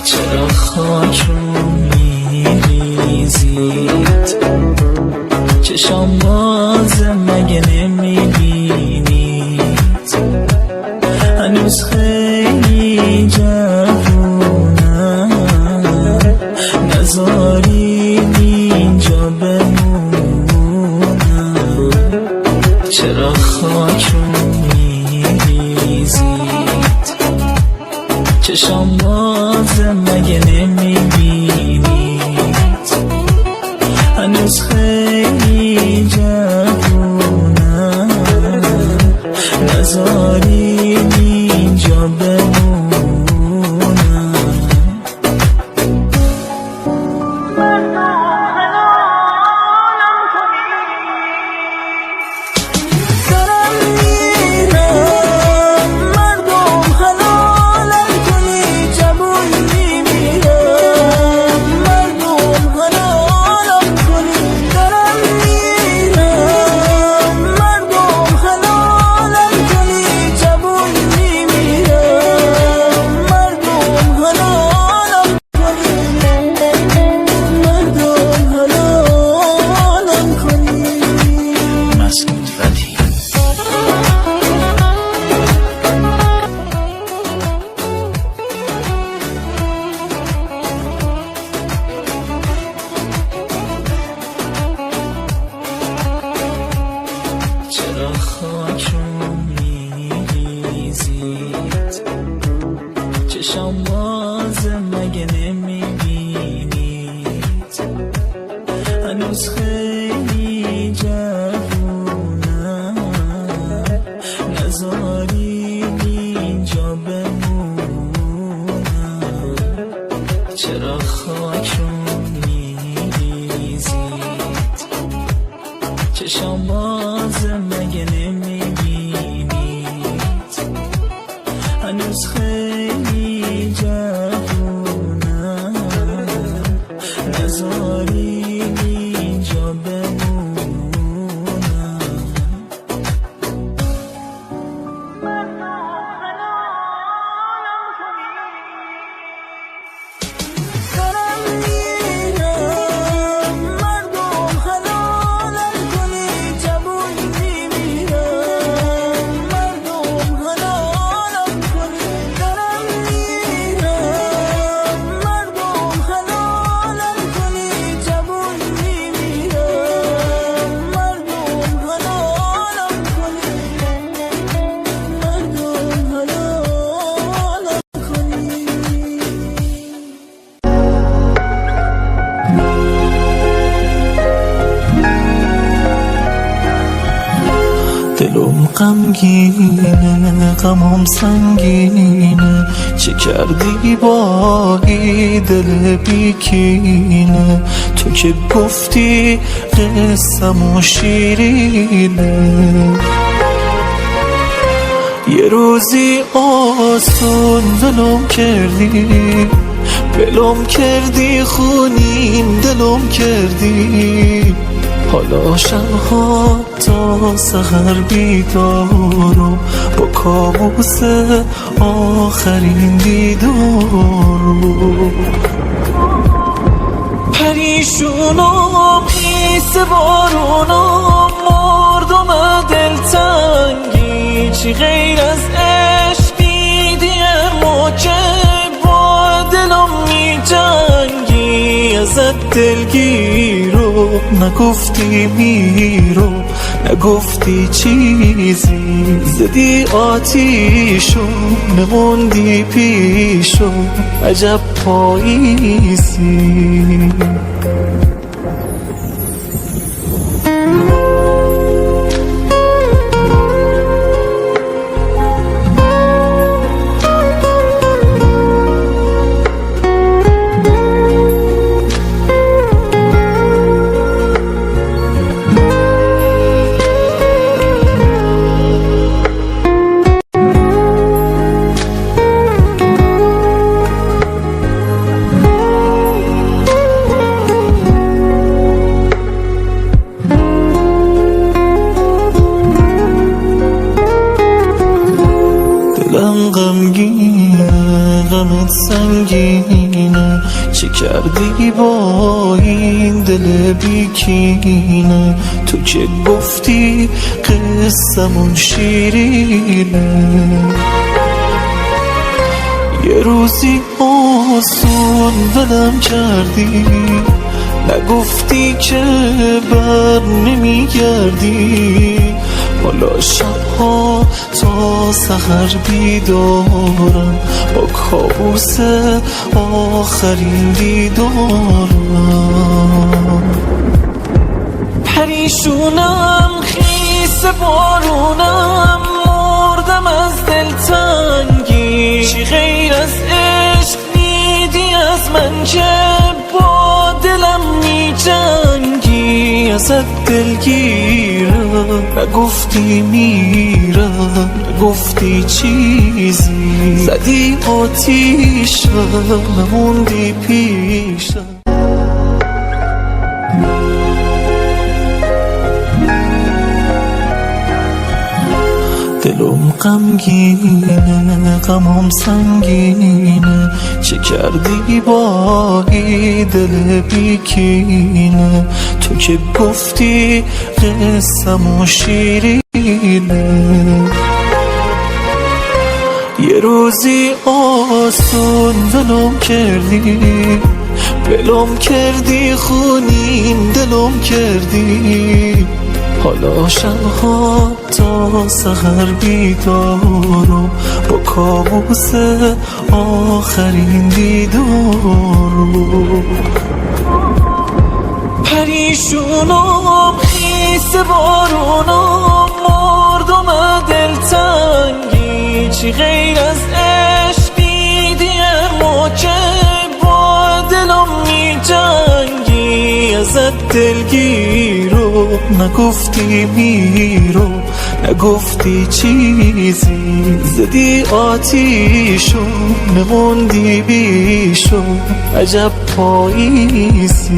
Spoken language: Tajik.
Чаро хок рӯ мерезид? Чашом бозе, маге намебинид? Ҳанӯз хеле ҷавонам, назорид инҷо бимонам. Чаро хок рӯ мерезид? Чашом бозе, маге намебинид? Ҳанӯз хеле ҷавонам, назорид инҷо бимонам. Мардум, ҳалолам кунед, дорам мирам. Мардум, ҳалолам кунед, ҷавон мемирам. Мардум, ҳалолам кунед, дорам мирам. Мардум, ҳалолам кунед, ҷавон мемирам. Мардум, ҳалолам кунед, мардум, ҳалолам кунед. Масъуд Валӣ. Чаро хок рӯ мерезид? Чашом бозе, маге намебинид? Ҳанӯз хеле ҷавонам, назорид инҷо бимонам. Чаро хок рӯ мерезид? Чашом бозе, маге намебинид? Ҳанӯз хеле ҷавонам, назорид инҷо бимонам. Мардум, ҳалолам кунед, дорам мирам. Мардум, ҳалолам кунед, ҷавон мемирам. Мардум, ҳалолам кунед, дорам мирам. Мардум, ҳалолам кунед, ҷавон мемирам. Мардум, ҳалолам кунед, мардум, ҳалолам кунед. Дилум ғамгине, ғамам сангине, чӣ кардӣ бо ин дили бекине? Ту ки гуфтӣ қиссаму ширине. Е рӯзе осон вилум кардӣ, вилум кардӣ, хунин дилум кардӣ. Ҳоло шабҳо то саҳар бедорам, бо кобуси охирин дидорам. Парешонам, хиси боронам, мурдам дилтангӣ. Чӣ ғайр аз ишқ дидӣ, мо ки бо дилам меҷангӣ? Азат дилгирам, нагуфтӣ мерам, нагуфтӣ чизе, задӣ оташам, намондӣ пешам, аҷаб поизӣ. سنگینه، چه کردی با این دل بیکینه؟ تو که گفتی قصمون شیرینه. یه روزی آسون ولم کردی، نگفتی که بر نمیگردی. حالا شبها تا سحر بیدارم، با کابوس آخرین دیدارم. پریشونم، خیس بارونم، مردم از دلتنگی. چی غیر از عشق دیدی از من که با دلم میجنگی؟ ازت دلگیرم، نگفتی میرم، نگفتی چیزی، زدی آتیشم، نموندی پیشم. دلم غمگینه، غمم سنگینه، چه کردی با این دل بیکینه؟ تو که گفتی قصم و شیرینه. یه روزی آسون ولم کردی، ولم کردی، خونین دلم کردی. حالا شبها تا سحر بیدارم، با کابوس آخرین دیدارم. پریشونم، خیس بارونم، مردم دلتنگی. چی غیر از عشق دیدی ما که با دلم میجنگی؟ ازت دلگیرم، نگفتی میرم، نگفتی چیزی، زدی آتیشم، نموندی بیشم، عجب پاییزی.